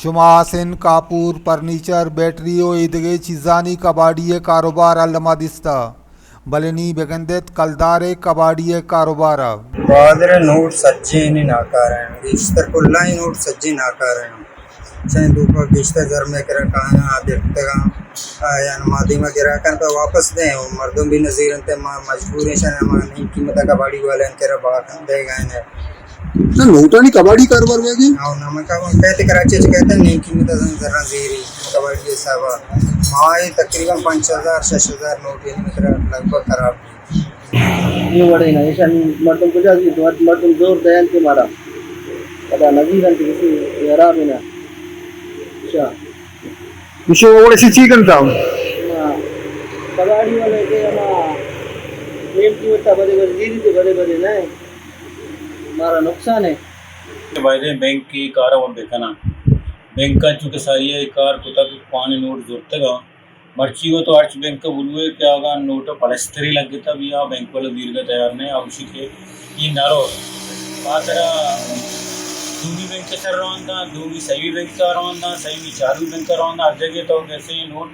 شما آسن، کاپور، پرنیچر، بیٹری و ایدگہ چیزانی کباڑی ءِ کاروبار الما دیستہ، بلے نی بگندیت کلدار ءِ کباڑی ءِ کاروبار ءَ۔ بہادر ءِ نوٹ سجیں ناکارہ انت، گیشتر کلائیں نوٹ سجیں ناکارہ انت۔ چہ توکا گیشتر زر مئے کرا کایاں، آ درتگاں، آیاں ما دیما گرا کن پہ واپس دیں، و مردم بھی نزیر انت، ما مجبور ہیں شان ما نیم قیمت کباڑی والے کرا باکن دے گئے نے۔ نہ، نوٹانی کباڑی کاروبار بیگی؟ ہاں، نہ، من کہتے کراچی چ کہتے نیم قیمت زراں زیری کباڑی حسابا۔ ماہے تقریباً پنچ ہزار، شش ہزار نوٹ یعنی مطلب لگ بھگ خراب۔ یہ وڑے نا، ایشان مردم کجا زی، مردم زور دین کے مارا۔ پدا نزیر انت کسی خراب ہی نا۔ اچھا۔ مشے وڑے سی چی کنتا؟ ہاں۔ کباڑی والے کے ہما نیم قیمت بدے بدے زیری تے بدے بدے نہ۔ مارا نقصان ہے۔ بایدیں بینک ءِ کار ءَ بکناں۔ بینک ءَ چونکہ ساری ءَ کار کتگ، پانی نوٹ زرتگ ءَ۔ مرچی وَ تو ہرچ بینک ءَ بلوئے کہ اگاں نوٹ ءَ پلستری لگتا بیا، بینک والا زیرگ ءَ تیار نہ، آ گوشی کہ اے نہ رو۔ خاطر دومی بینک ءِ سر روان داں، دومی سیمی بینک ءَ روان داں، سیمی چارمی بینک ءَ روان داں، ہر جگہ تو کیسے نوٹ،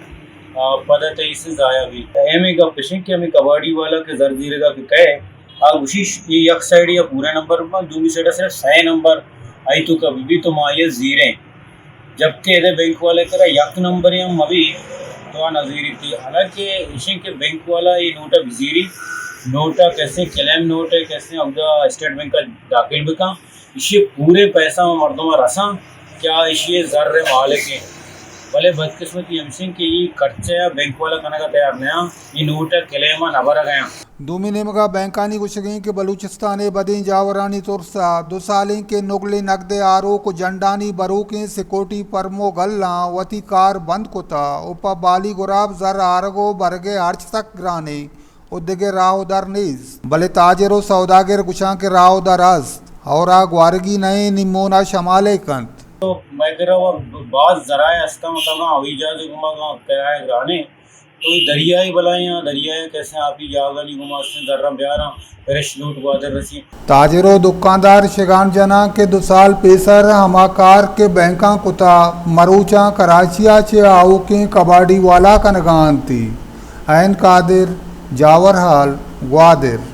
آ، پد ءَ تئی سے ضائع بیت۔ اہمیں گپ اش انت کہ ہمیں کباڑی والا کہ زر زیرگ ءَ کہ کئے، آ گوشی ش-، اے یک سائیڈ یا پورا نمبر بنت، دومی سائیڈ ءَ صرف سئے نمبر آئی توکا بہ بیت تو ما آئی ءَ زیریں۔ جبکہ ادے بینک والے کرا یک نمبرے ہم مہ بیت تو آ نہ زیریت۔ حالانکہ ایشیں کہ بینک والا اے نوٹ ءَ بزیری، نوٹ ءَ کسے کلیم نوٹ ءَ کسے اودا اسٹیٹ بینک ءَ داخل بکن، ایشی پورے پیسہ ہما مردم ءَ رساں کہ آ ایشی زر ءِ مالک ایں۔ بلے بدقسمتی ہمشیں کہ اے خرچہ ءَ بینک والا کنگ ءَ تیار نہ آں، اے نوٹ ءَ کلیم ءَ نہ برگ ءَ آں۔ دومی نیمگ ءَ بینکانی گوشگ انت کہ بلوچستان ءِ بدیں جاورانی ترس ءَ دو سال انت کہ نگلیں نگد ءِ آروک و جنڈانی بروکیں سیکورٹی فرم و گلاں وتی کار بند کتہ و پہ بالی گراب زر آرگ و برگ ءِ ہرچ سک گرانیں و دگہ راہ و در نیست۔ بلے تاجر و سوداگر گوشاں کہ راہ و در است، ہور ءَ گوارگی نہ انت، نی مون ءَ شمالے کنت۔ تو مئے کرا و باز ذرائع ہستاں، مثلاً ہوائی جہاز ءِ گوما کرایہ گرانیں، تو اے دریائے بلائیں، آ دریائے کسے آپی جاگہانی گوما استیں زراں بیاراں، پرش نوٹ گوادر رسی۔ تاجر و دکاندار شگان جناں کہ دو سال پیسر ہما کار کہ بینکاں کتا، مروچاں کراچی ءَ چہ آؤکیں کباڑی والا کنگا انتی۔ عین قادر، جاورحال، گوادر۔